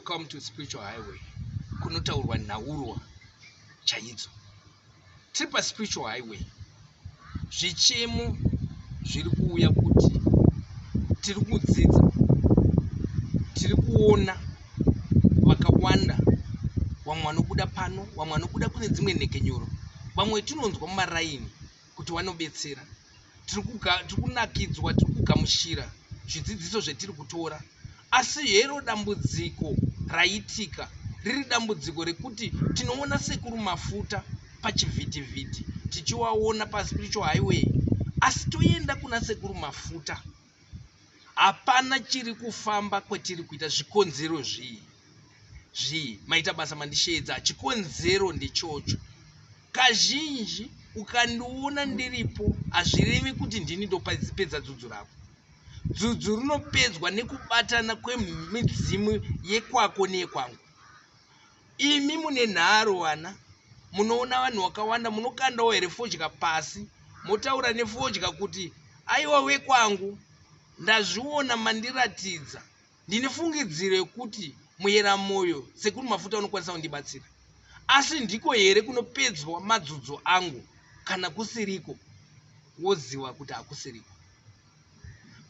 Welcome to Spiritual Highway, kunotaurwa nhaurwa chaidzo. Tiri paSpiritual Highway. Zvichemo zviri kuuya kuti tiri kudzidza, tiri kuona vakawanda, vamwe vanobuda pano, vamwe vanobuda kune dzimwe nhepfenyuro, vamwe tinonzwa mumaraini kuti vanobetsera. Tiri kunakidzwa, tiri kugamuchira zvidzidziso zvetiri kutora. Asi hero dambudziko raitika riri dambudziko rekuti tinoona Sekuru Mafuta pachivhitivhiti, tichivaona paSpiritual Highway, asi toenda kuna Sekuru Mafuta hapana chiri kufamba kwetiri kuita. Zvikonzero zvii? Zvii? Maita basa mandisheedza. Chikonzero ndechocho. Kazhinji ukandiona ndiripo hazvirevi kuti ndini ndopedza dzudzu rako. Dzudzu rinopedzwa nekubatana kwemidzimu yekwako neyekwangu. Imi mune nharo vana, munoona vanhu vakawanda, munokandawo here fodya pasi motaura nefodya kuti aiwa wekwangu, ndazviona mandiratidza, ndine fungidziro yekuti muyera moyo Sekuru Mafuta unokwanisa kundibatsira. Asi ndiko here kunopedzwa madzudzo angu? Kana kusiriko, woziva kuti hakusiriko.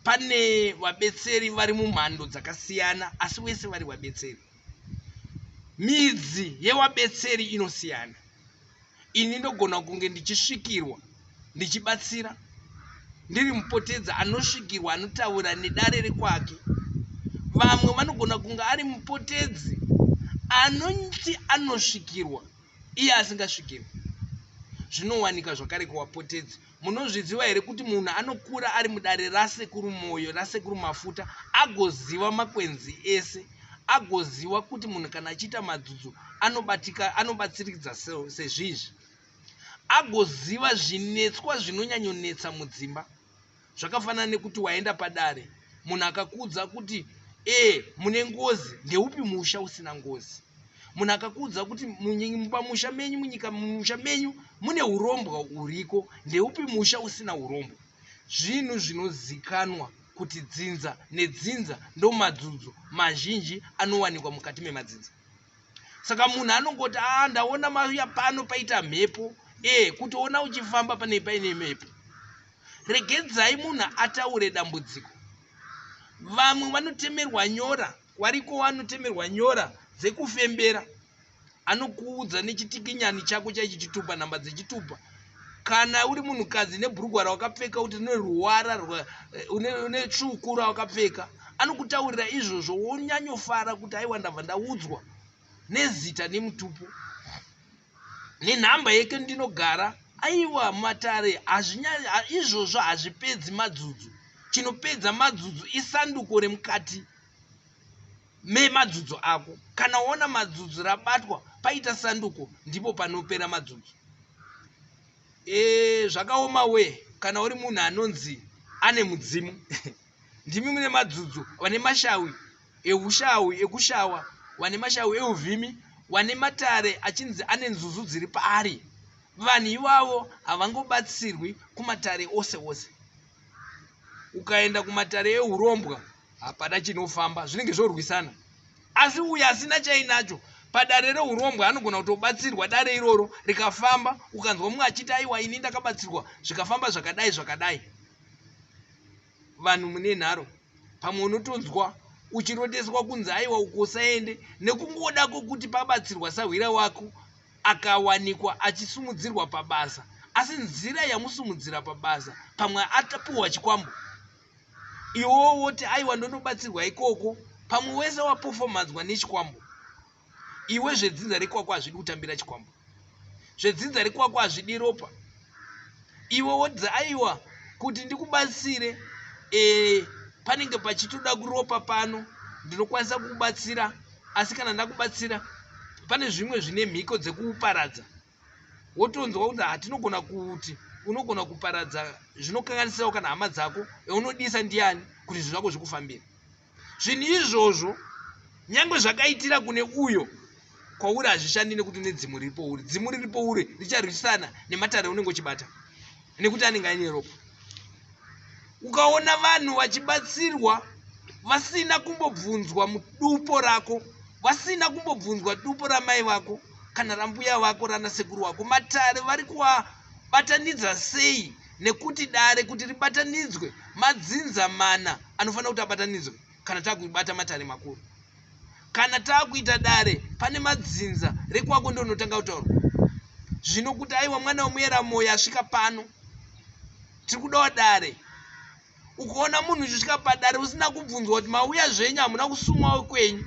Pane vabetseri vari mumhando dzakasiyana, asi wese vari vabetseri. Midzi yewabetseri inosiyana. Ini ndogona kunge ndichisvikirwa ndichibatsira, ndiri mupotedza anosvikirwa anotaura nedare rekwake. Vamwe vanogona kunge ari mupotedzi anoti anosvikirwa iye asingasvikirwi. Zvinowanika zvakare kuwapotedzi. Munozviziva here kuti munhu anokura ari mudare raSekuru Moyo, raSekuru Mafuta, agoziva makwenzi ese, agoziva kuti munhu kana achiita madzudzo anobatika, anobatsiridza sezvizvi, agoziva zvinetswa zvinonyanyonetsa mudzimba. Zvakafanana nekuti waenda padare, munhu akakuudza kuti e mune ngozi, ndeupi musha usina ngozi? Munhu akakuudza kuti pamusha menyu, munyika, mumusha menyu mune urombwa uriko, ndeupi musha usina urombwa? Zvinhu zvinozikanwa kuti dzinza nedzinza ndomadzudzo mazhinji anowanikwa mukati memadzinza. Saka munhu anongoti a ndaona mauya pano paita mhepo, e kutoona uchifamba pane paine mhepo. Regedzai munhu ataure dambudziko. Vamwe vanotemerwa nyora, wariko vanotemerwa nyora dzekufembera, anokuudza nechitikinyani chako chaichi chitupa, nhamba dzechitupa. Kana uri munhukadzi nebhurugwa rawakapfeka kuti rine ruwara une tsvuku rawakapfeka, anokutaurira izvozvo, wonyanyofara kuti aiwa ndabva ndaudzwa nezita nemutupo nenhamba yeke ndinogara. Aiwa matare izvozvo hazvipedzi madzudzo. Chinopedza madzudzo isanduko remukati memadzudzo ako. Kana waona madzudzo rabatwa paita sanduko, ndipo panopera madzudzo. Zvakaoma we, kana uri munhu anonzi ane mudzimu, ndimi mune madzudzo, vane mashawi eushawi ekushawa, vane mashawi euvhimi, vane matare achinzi ane nzuzu dziri paari. Vanhu ivavo havangobatsirwi kumatare ose ose. Ukaenda kumatare eurombwa hapana chinofamba, zvinenge zvorwisana. Asi uyo asina chainacho padare reurombwa anogona kutobatsirwa, dare iroro rikafamba, ukanzwa mumwe achiti aiwa ini ndakabatsirwa zvikafamba zvakadai zvakadai. Vanhu mune nharo, pamwe unotonzwa uchiroteswa kunzi aiwa uko usaende, nekungoda kwokuti pabatsirwa sahwira wako akawanikwa achisumudzirwa pabasa, asi nzira yamusumudzira pabasa pamwe atapuhwa chikwambo, iwowo woti aiwa ndonobatsirwa ikoko, pamwe wese wapofomadzwa nechikwambo. Iwe zvedzinza rekwako hazvidi kutambira chikwambo, zvedzinza rekwako hazvidi ropa. Iwe woti aiwa kuti ndikubatsire, panenge pachitoda kuropa pano, ndinokwanisa kukubatsira, asi kana ndakubatsira pane zvimwe zvine mhiko dzekuparadza. Wotonzwa kuti hatinogona kuti unogona kuparadza zvinokanganisawo kana hama dzako, yaunodisa ndiani kuti zvinhu zvako zvikufambire. Zvinhu izvozvo nyange zvakaitira kune uyo, kwauri hazvishandi, nekuti une dzimu riri pouri. Dzimu riri pouri richarwisana nematare unenge uchibata, nekuti anenge aine ropa. Ukaona vanhu vachibatsirwa vasina kumbobvunzwa mudupo rako, Vasina kumbobvunzwa dupo ramai vako kana rambuya vako rana sekuru wako. Matare vari kuvabatanidza sei? Nekuti dare kuti ribatanidzwe madzinza mana anofanira kuti abatanidzwe kana takubata matare makuru. Kana takuita dare pane madzinza rekwako ndonotanga kutaurwa. Zvino kuti aiwa mwana wemuyera moyo asvika pano, tiri kudawo dare. Ukaona munhu uchisvika padare usina kubvunzwa kuti mauya zvenyu hamuna kusumwa kwenyu,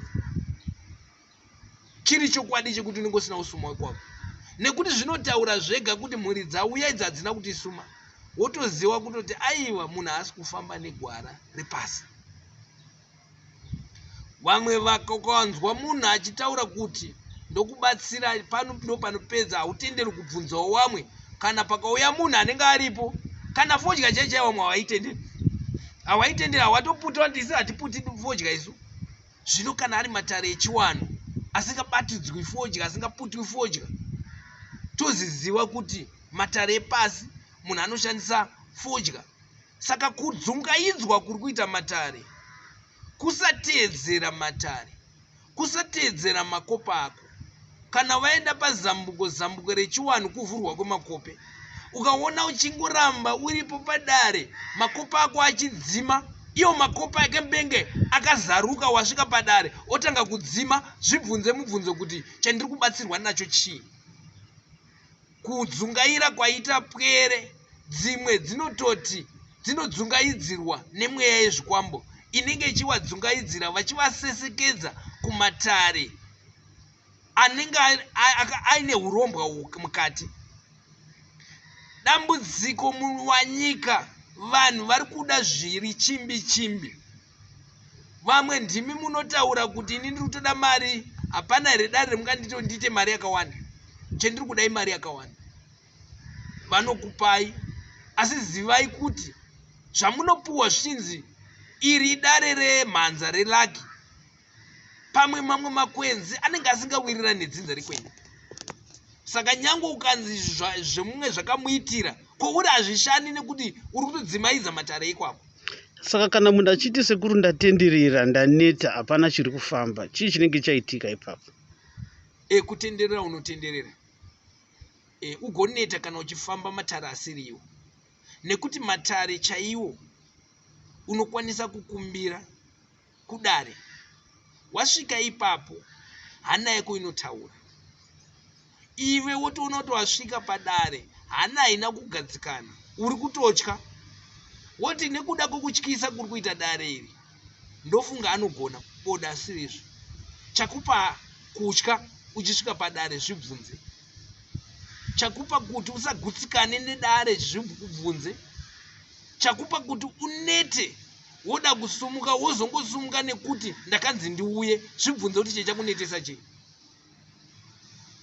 chiri chokwadi chekuti unenge usina kusumwa kwako, nekuti zvinotaura zvega kuti mhuri dzauya idzi hadzina kutisuma, wotoziva kutoti aiwa munhu haasi kufamba negwara repasi. Vamwe vakanzwa munhu achitaura kuti ndokubatsira pano ndo panopedza, hautenderi kubvunzawo vamwe. Kana pakauya munhu anenge aripo, kana fodya chai chai vamwe havaitenderi, havaitenderi, havatoputi, vanoti isu hatiputi fodya isu. Zvino kana ari matare echiwanhu asingabatidzwi fodya, asingaputwi fodya, toziziva kuti matare epasi munhu anoshandisa fodya. Saka kudzungaidzwa kuri kuita matare, kusateedzera matare, kusateedzera makopa ako. Kana vaenda pazambuko, zambuko rechiwanhu kuvhurwa kwemakope. Ukaona uchingoramba uripo padare, makopa ako achidzima, iwo makopa akembenge akazaruka, wasvika padare otanga kudzima, zvibvunze mubvunzo kuti chandiri kubatsirwa nacho chii? Kudzungaira kwaita pwere, dzimwe dzinototi dzinodzungaidzirwa nemweya yezvikwambo inenge ichivadzungaidzira vachivasesekedza kumatare anenge aine urombwa mukati. Dambudziko muwanyika, vanhu vari kuda zviri chimbi chimbi. Vamwe ndimi munotaura kuti ini ndiri kutoda mari, hapana here dare remunganditi ndiite mari yakawanda? Chendiri kuda imari yakawanda. Vanokupai, asi zivai kuti zvamunopuwa zvichinzi iri idare remhanza relaki, pamwe mamwe makwenzi anenge asingawirirani nedzinza rekwenyu. Saka nyange ukanzi zvemumwe zvakamuitira kwauri hazvishandi nekuti uri kutodzimaidza matare ikwako. Saka kana munhu achiti sekuru ndatenderera, ndaneta, hapana chiri kufamba, chii chinenge chaitika ipapo? Kutenderera unotenderera, ugoneta kana uchifamba matare asiriwo, nekuti matare chaiwo unokwanisa kukumbira kudare. Wasvika ipapo hana yako inotaura, iwe wotoona kuti wasvika padare hana haina kugadzikana, uri kutotya, woti nekuda kwekutyisa kuri kuita dare iri ndofunga anogona boda asirizvo. Chakupa kutya uchisvika padare zvibvunze, chakupa kuti usagutsikane nedare zvibvunze, chakupa kuti unete woda kusumuka wozongosumuka nekuti ndakanzi ndiuye, zvibvunze kuti chichakunetesa chii.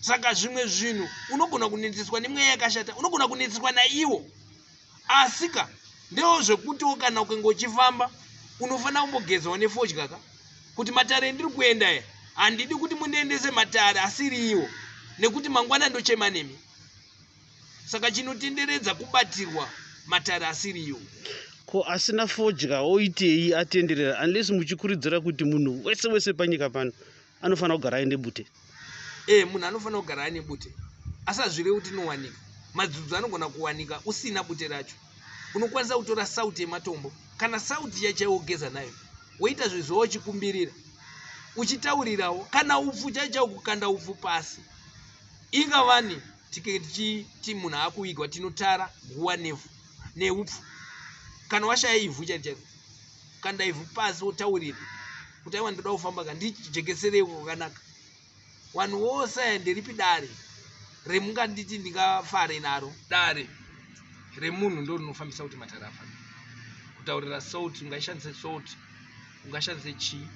Saka zvimwe zvinhu unogona kuneteswa nemweya yakashata, unogona kuneteswa naiwo, asika ndewo zvekutiwo kana ukange uchifamba unofanira kumbogezawo nefodya ka, kuti matare endiri kuenda aya handidi kuti mundiendese matare asiri iwo, nekuti mangwana ndochema nemi. Saka chinotenderedza kubatirwa matare asiri iwo. Ko asina fodya oitei atenderera, unless muchikurudzira kuti munhu wese wese panyika pano anofanira kugara aine bute? Munhu anofanira kugara aine bute, asi hazvirevi kuti inowanika. Madzudzo anogona kuwanika usina bute racho. Unokwanisa kutora sauti yematombo kana sauti chaichaiwo wogeza nayo, woita zvezuva uchikumbirira, uchitaurirawo, kana upfu chaichaiwo kukanda upfu pasi. Ingavani tichiti munhu akuvigwa tinotara guva nevhu neupfu. Kana washaya ivhu chairo chairo, kanda ivhu pasi wotaurira kuti aiwa ndoda kufamba ka, ndijekesereiwo kwakanaka. Vanhu vose aya nderipi dare remunganditi ndingafare naro? Dare remunhu ndo rinofambisa kuti matare afambe. Kutaurira salt, ungashandise salt, ungashandise chii,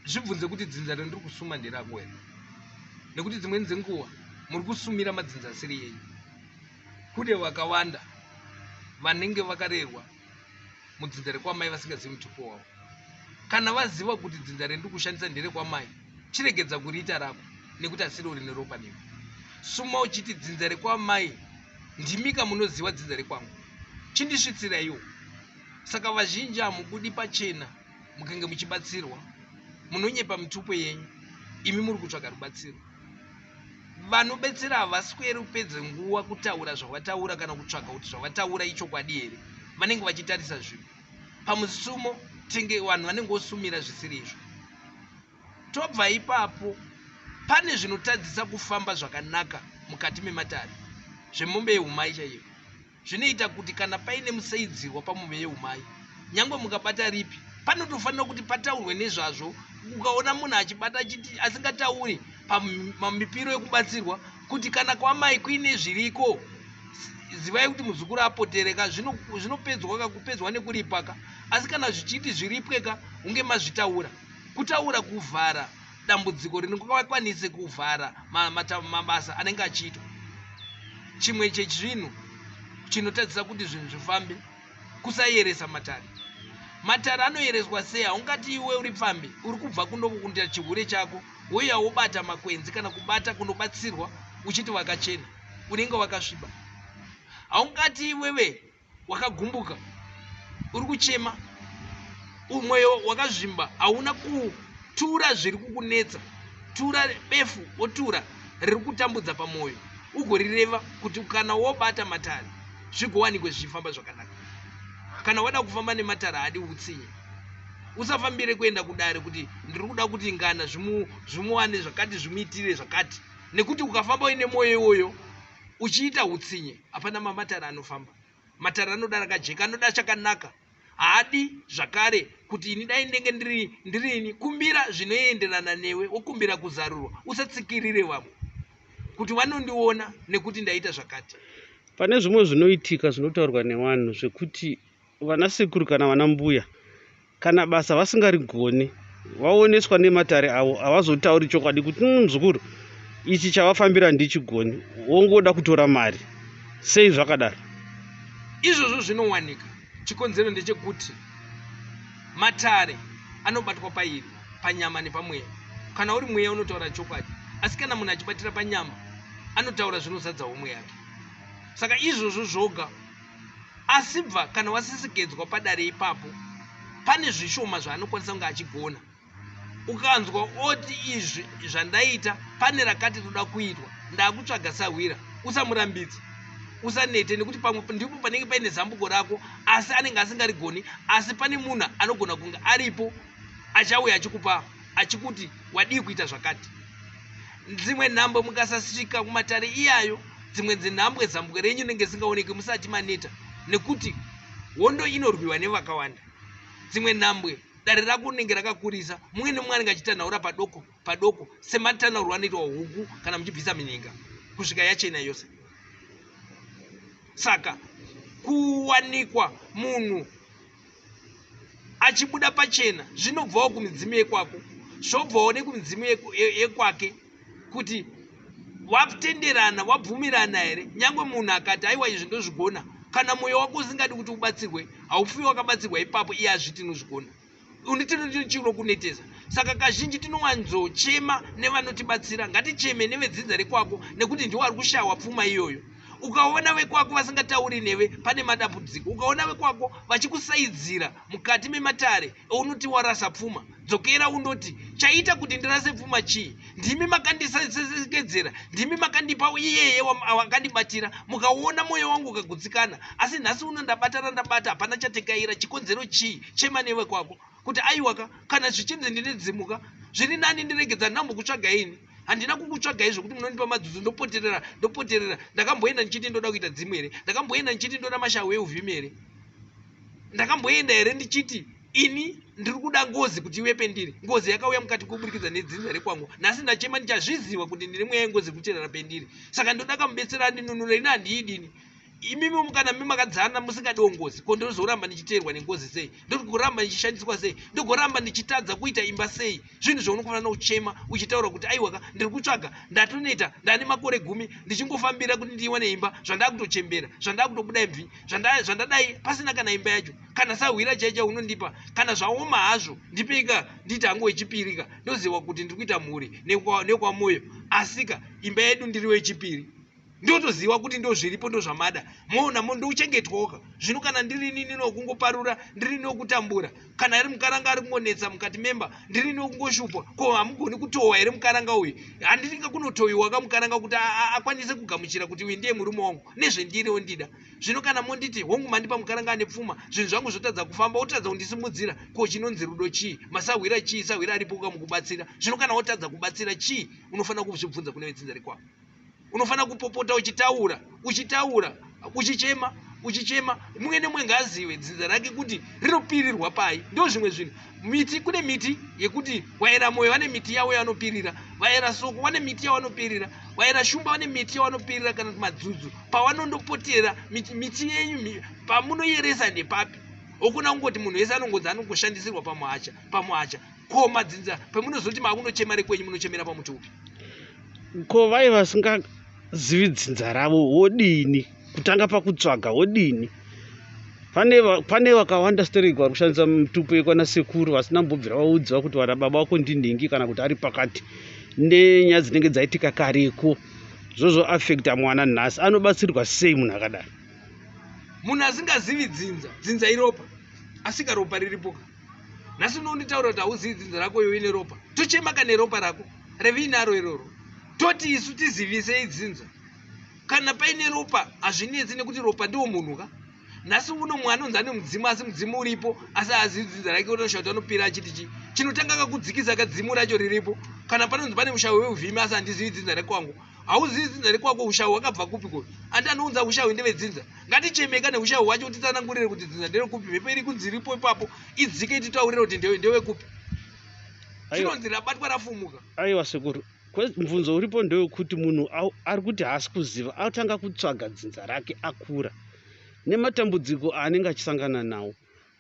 zvibvunze kuti dzinza randiri kusuma nderako here, nekuti dzimweni dzenguva muri kusumira madzinza asiri yenyu. Kune vakawanda vanenge vakarerwa mudzinza rekwamai vasingazivi mutupo wavo. Kana vaziva kuti dzinza rendiri kushandisa nderekwamai, chiregedza kuriita rako nekuti asiro rine ropa newe. Suma uchiti dzinza rekwamai ndimika munoziva dzinza rekwangu, chindisvitsiraiwo. Saka vazhinji hamubudi pachena mukange muchibatsirwa, munonyepa mitupo yenyu. Imi muri kutsvaga rubatsiro. Vanobetsera havasweri kupedze nguva kutaura zvavataura kana kutsvaga kuti zvavataura ichokwadi here. Vanenge vachitarisa zvinhu. Pamusumo tenge vanhu vanenge vosumira zvisiri izvo. Tobva ipapo pane zvinotadzisa kufamba zvakanaka mukati mematare zvemombe yehumai chaiyo. Zvinoita kuti kana paine musaidzirwa pamombe yehumai, nyangwe mukabata ripi, panotofanira kuti pataurwe nezvazvo. Ukaona munhu achibata achiti asingatauri pamipiro yekubatsirwa kuti kana kwamai kuine zviriko, zivai kuti muzukuru apotereka, zvinopedzwa ka kupedzwa nekuripa ka. Asi kana zvichiti zviripwe ka, hunge mazvitaura. Kutaura kuvhara dambudziko rinokwanise kuvhara mabasa anenge achiitwa. Chimwe chezvinhu chinotadzisa kuti zvinhu zvifambe kusayeresa matare. Matare anoyereswa sei? Haungati iwe uri pfambi uri kubva kundokuita chihure chako wouya wobata makwenzi kana kubata kunobatsirwa uchiti wakachena, unenge wakasviba. Haungati iwewe wakagumbuka uri kuchema mwoyo wakazvimba hauna kutura zviri kukunetsa tura befu wotura riri kutambudza pamwoyo ugorireva kuti kana wobata matare zvigowanikwe zvichifamba zvakanaka kana wada kufamba nematare haadi utsinye usafambire kuenda kudare kuti ndiri kuda kuti ngana zvimuwane zvakati zvimuitire zvakati nekuti ukafamba uine mwoyo iwoyo uchiita utsinye hapana mamatare anofamba matare anoda rakajeka anoda chakanaka haadi zvakare kuti ini dai ndenge ndiri ndirini kumbira zvinoenderana newe wokumbira kuzarurwa usatsikirire vamwe kuti vanondiona nekuti ndaita zvakati. Pane zvimwe zvinoitika zvinotaurwa nevanhu zvekuti vanasekuru kana vanambuya kana basa vasingarigoni vaoneswa nematare avo havazotauri chokwadi kuti muzukuru ichi chavafambira ndichigoni wongoda kutora mari sei zvakadaro. Izvozvo zvinowanika. Chikonzero ndechekuti matare anobatwa pairi, panyama nepamweya. Kana uri mweya unotaura chokwadi, asi kana munhu achibatira panyama anotaura zvinozadza homwe yake. Saka izvozvo zvoga Asi bva kana wasisikedzwa padare ipapo pane zvishoma zvaanokwanisa kunge achigona. Ukanzwa oti izvi zvandaita pane rakati roda kuitwa ndakutsvaga sahwira usamurambidze. Usanete nekuti pamwe ndipo panenge paine zambuko rako asi anenge asingarigoni asi pane munhu anogona kunge aripo achauya achikupa achikuti wadii kuita zvakati. Dzimwe nhambo mukasasvika kumatare iyayo dzimwe dzenhambwe zambwe renyu rinenge risingaonekwi musati maneta nekuti hondo inorwiwa nevakawanda. Dzimwe nhambwe dare rako rinenge rakakurisa mumwe nemumwe anenge achitanhaura padoko padoko sematanhaurwo anoitwa huku kana muchibvisa minhenga kusvika yachena yose. Saka kuwanikwa munhu achibuda pachena zvinobvawo kumidzimu yekwako zvobvawo nekumidzimu yekwake kuti watenderana wabvumirana here nyange munhu akati aiwa izvi ndozvigona kana mwoyo wako usingadi kuti ubatsirwe haufi wakabatsirwa ipapo iye azviti inozvigona chinokunetesa saka kazhinji tinowanzochema nevanotibatsira ngaticheme nevedzinza rekwako nekuti ndiwo ari kushawa pfuma iyoyo Ukaona vekwako vasingatauri newe pane madambudziko. Ukaona vekwako vachikusaidzira mukati mematare eunoti warasa pfuma, dzokera undoti chaita kuti ndirase pfuma chii? Ndimi makandisekedzera, ndimi makandipa iyeye wakandibatira, mukaona mwoyo wangu ukagutsikana. Asi nhasi uno ndabata randabata hapana chatekaira, chikonzero chii? Chema nevekwako kuti aiwaka, kana zvichinzi ndine dzimuka zviri nani ndiregedza ndambokutsvaga ini. Handina kukutsvagai zvekuti munondipa madzudzo ndopoterera ndopoterera. Ndakamboenda ndichiti ndoda kuita dzimu here? Ndakamboenda ndichiti ndoda mashawi euvhimi here? Ndakamboenda here ndichiti ini ndiri kuda ngozi kuti iuye pendiri? Ngozi yakauya mukati kuburikidza nedzinza rekwangu. Nhasi ndachema ndichazviziva kuti ndine mweya yengozi kuterera pendiri. Saka ndoda kamubetsera andinunure ini handiidini. Imimi kana mimi makadzana musingadiwo ngozi ko ndozoramba ndichiteerwa nengozi sei ndogoramba ndichishandiswa sei ndogoramba ndichitadza kuita imba sei zvinhu zvaunofanira kuchema uchitaura kuti aiwaka ndiri kutsvaga ndatoneta ndane makore gumi ndichingofambira kuti ndiwane imba zvandakutochembera zvandakutobuda imvi zvandadai pasina kana imba yacho kana sahwira chaicha unondipa kana zvaoma hazvo ndipeika ndiite hangu wechipirika ndoziva kuti ndiri kuita mhuri nekwamoyo asika imba yedu ndiri wechipiri. Ndotoziva kuti ndozviripo, ndozvamada. Moona ndochengetwawoka. Zvino kana ndiri inini nokungoparura, ndiri nokutambura, kana ari mukaranga ari kungonetsa mukati memba, ndiri nokungoshupwa, ko hamugoni kutowa here mukaranga uyu? Handinga kunotoiwa ka mukaranga kuti akwanise kugamuchira kuti uyu ndiye murume wangu nezvendiriwo ndida. Zvino kana monditi hongu mandipa mukaranga ane pfuma, zvinhu zvangu zvotadza kufamba, otadza kundisimudzira, ko chinonzi rudo chii? Masahwira chii? Sahwira aripo kamukubatsira. Zvino kana wotadza kubatsira chii? Unofanira kuzvibvunza kune vedzinza rekwako. Unofanira kupopota uchitaura, uchitaura, uchichema, uchichema. Mumwe nemumwe ngaazive dzinza rake kuti rinopirirwa pai. Ndo zvimwe zvinhu. Miti, kune miti yekuti vaera moyo vane miti yavo yavanopirira, vaera soko vane miti yavanopirira, vaera shumba vane miti yavanopirira, kana kuti madzudzu pavanondopotera miti, miti yenyu pamunoyeresa ndepapi? Okuna kungoti munhu wese anongonzi anongoshandisirwa pamuhacha, pamuhacha. Ko madzinza pamunozoti maakunochema rekwenyu, munochemera pamuti upi? Ko vai vasingazivi dzinza ravo wodini? Kutanga pakutsvaga wodini? Pane vakawanda stereki vari kushandisa mutupo yekwana sekuru vasina mbobvira vaudziwa kuti vana baba vako ndinhingi kana kuti ari pakati, nenyaya dzinenge dzaitika kareko zvozoafekta mwana nhasi. Anobatsirwa sei munhu akadaro? Munhu asingazivi dzinza, dzinza iropa, asika ropa riripoka. Nhasi unonditaura kuti hauzivi dzinza rako, iwe ine ropa. Tochema kane ropa rako reviinaro iroro, toti isu tizivisei dzinza. Kana paine ropa hazvinetsi, nekuti ropa ndiwo munhu ka. Nhasi uno mumwe anonzi ane mudzimu, asi mudzimu uripo, asi haazivi dzinza rake. Unoshaura kuti anopira achiti chii? Chinotanga kakudzikisa kadzimu racho riripo. Kana panonzi pane mushawi weuvhimi, asi handizivi dzinza rekwangu. Hauzivi dzinza rekwako, ushawi hwakabva kupi? Ko andi anounza ushawi ndevedzinza. Ngatichemeka neushawi hwacho kuti titsanangurire kuti dzinza nderekupi. Mhepo iri kunzi iripo ipapo idzike ititaurire kuti ndewekupi. Chinonzi rabatwa rafumuka. Aiwa sekuru, mubvunzo uripo ndewekuti munhu ari kuti haasi kuziva, atanga kutsvaga dzinza rake akura nematambudziko aanenge achisangana nawo,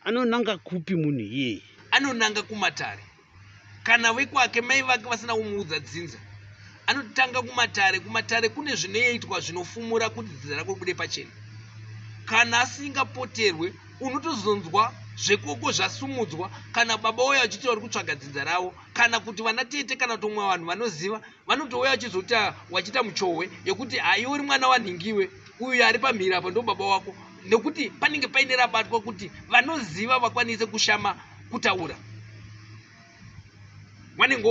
anonanga kupi munhu iyeye? Anonanga kumatare. Kana vekwake mai vake vasina kumuudza dzinza, anotanga kumatare. Kumatare kune zvinoitwa zvinofumura kuti dzinza rako ribude pachena. Kana asingapoterwe, unotozonzwa zvekoko zvasumudzwa, kana baba uya vachiti vari kutsvaga dzinza ravo, kana kuti vana tete, kana kuti umwe vanhu vanoziva vanotouya vachizota vachiita muchohwe yekuti haiwe uri mwana wanhingiwe, uyu ari pamhiri apa ndo baba wako, nekuti panenge paine rabatwa kuti vanoziva vakwanise kushama kutaura. Vanenge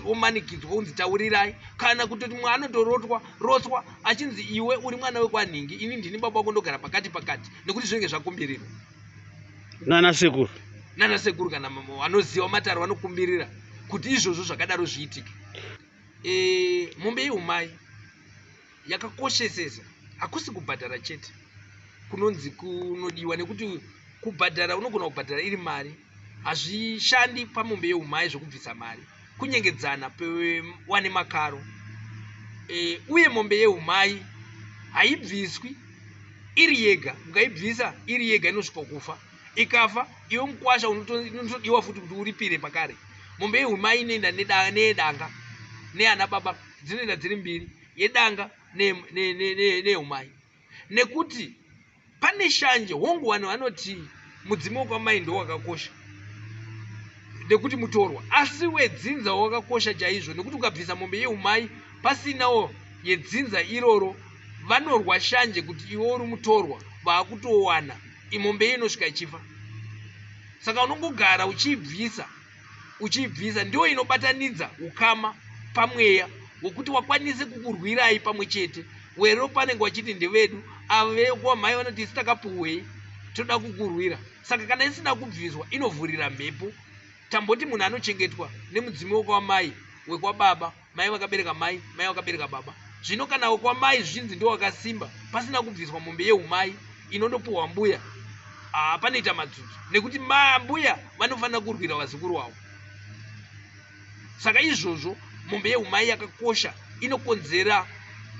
womanikidzwa kunzi taurirai, kana kutoti mumwe anotorotwa rotswa achinzi iwe uri mwana wekwanhingi, ini ndini baba wako, ndogara pakati pakati, nekuti zvinenge zvakumbirirwa nana sekuru. Nana sekuru kana vanoziva mataro vanokumbirira kuti izvozvo zvakadaro zviitike. Mombe yeumai yakakoshesesa. Hakusi kubhadhara chete kunonzi kunodiwa, nekuti kubhadhara unogona kubhadhara iri mari. Hazvishandi pamombe yeumai zvokubvisa mari, kunyengedzana wane makaro. Uye mombe yeumai haibviswi iri yega. Ukaibvisa iri yega inosvika kufa. Ikafa, iwe mukwasha unotodiwa futi kuti uripire pakare. Mombe yeumai inoenda neyedanga neyana baba, dzinoenda dziri mbiri, yedanga neyeumai, nekuti pane shanje. Hongu, vanhu vanoti mudzimu wekwamai ndo wakakosha nekuti mutorwa, asi wedzinza wakakosha chaizvo, nekuti ukabvisa mombe yeumai pasinawo yedzinza iroro, vanorwa shanje kuti iwe uri mutorwa, vaakutowana imombe iyi inosvika ichifa. Saka unongogara uchiibvisa, uchiibvisa. Ndiyo inobatanidza ukama pamweya wekuti wakwanise kukurwirai pamwe chete. Wero panenge wachiti ndevedu ava, vekwamai vanoti isi takapuhwei, toda kukurwira. Saka kana isina kubviswa inovhurira mhepo. Tamboti munhu anochengetwa nemudzimu wekwamai, wekwababa, mai vakabereka mai, mai vakabereka baba. Zvino kana wekwamai zvichinzi ndo wakasimba, pasina kubviswa mombe yeumai inondopuhwa mbuya, panoita madzudzu, nekuti mbuya vanofanira kurwira vazukuru vavo. Saka izvozvo mombe yeumai yakakosha, inokonzera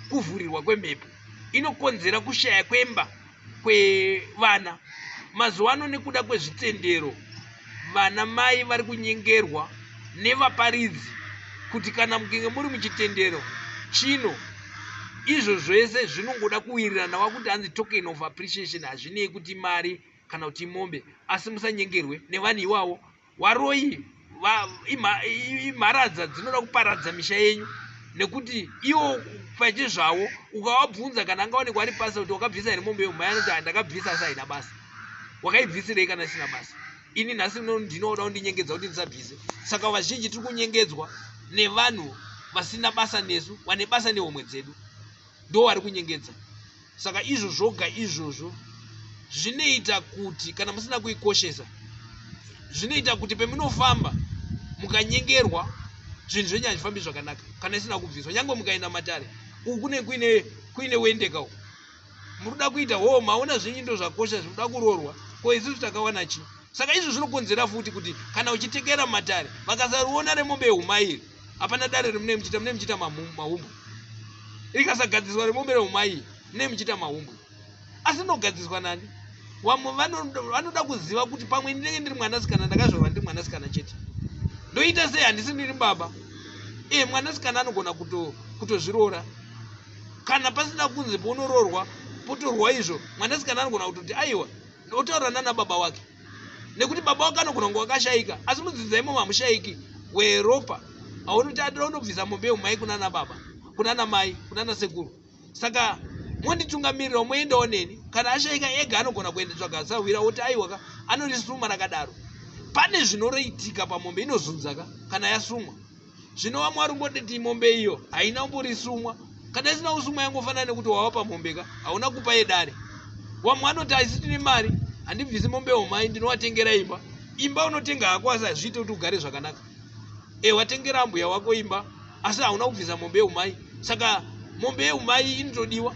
kuvhurirwa kwemhepo, inokonzera kushaya kwemba kwevana. Mazuva ano nekuda kwezvitendero, vana mai vari kunyengerwa nevaparidzi kuti kana mukinge muri muchitendero chino, izvo zvese zvinongoda kuwirirana, wakuti hanzi token of appreciation, hazvinei kuti mari kana kuti mombe. Asi musanyengerwe nevanhu iwavo. Waroi imharadza dzinoda kuparadza misha yenyu. Nekuti iwo pachezvawo ukawabvunza kana angaonekwa ari pasi kuti wakabvisa here mombe yomai, anoti handakabvisa asi haina basa. Wakaibvisirei kana isina basa? Ini nhasi ndinoda kundinyengedza kuti ndisabvise. Saka vazhinji tiri kunyengedzwa nevanhu vasina basa nesu, vane basa nehomwe dzedu, ndo vari kunyengedza. Saka izvo zvoga izvozvo zvinoita kuti kana musina kuikoshesa, zvinoita kuti pemunofamba mukanyengerwa, zvinhu zvenyu hazvifambi zvakanaka kana isina kubviswa. Nyange mukaenda matare uku kune kuine wendeka uku muri kuda kuita ho maona zvenyu ndo zvakosha zvinoda kuroorwa, ko isusu takawana chii? Saka izvo zvinokonzera futi kuti kana uchitekera matare vakasariona remombe yehumai iri, hapana dare remunee muchiita, munee muchiita mahumbwe. Rikasagadziswa remombe rehumai, munee muchiita mahumbwe. Asi rinogadziswa nani? Vamwe vanoda kuziva kuti pamwe ndinenge ndiri mwanasikana, ndakazvarwa ndiri mwanasikana chete, ndoita sei? Handisi ndiri baba. E, mwanasikana anogona kutozviroora kana pasina kunze pounoroorwa potorwa izvo. Mwanasikana anogona kutoti aiwa, otaura nana baba wake, nekuti baba wake anogona kunge wakashaika, asi mudzinza imomo hamushayiki weropa aunoti adoda unobvisa mombe yehumai kunana baba, kunana mai, kunana sekuru. Saka monditungamirira, moendawo neni. Kana ashaika ega anogona kuenda tsvaga sahwira, oti aiwa ka, anorisuma rakadaro. Pane zvinoroitika pamombe inozunza ka kana yasumwa. Zvino vamwe vari kumboti mombe iyo haina kumborisumwa. Kana isina kusumwa yangofanana nekuti wawapa mombe ka, hauna kupa yedare. Vamwe vanoti aisi tine mari, handibvisi mombe yehumai, ndinowatengera imba. Imba unotenga hako, asi hazviite kuti ugare zvakanaka. E, watengera ambuya wako imba, asi hauna kubvisa mombe yehumai. Saka mombe yehumai inotodiwa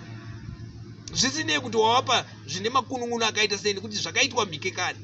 zvisinei kuti wawapa zvine makunun'unu akaita sei, nekuti zvakaitwa mhike kare.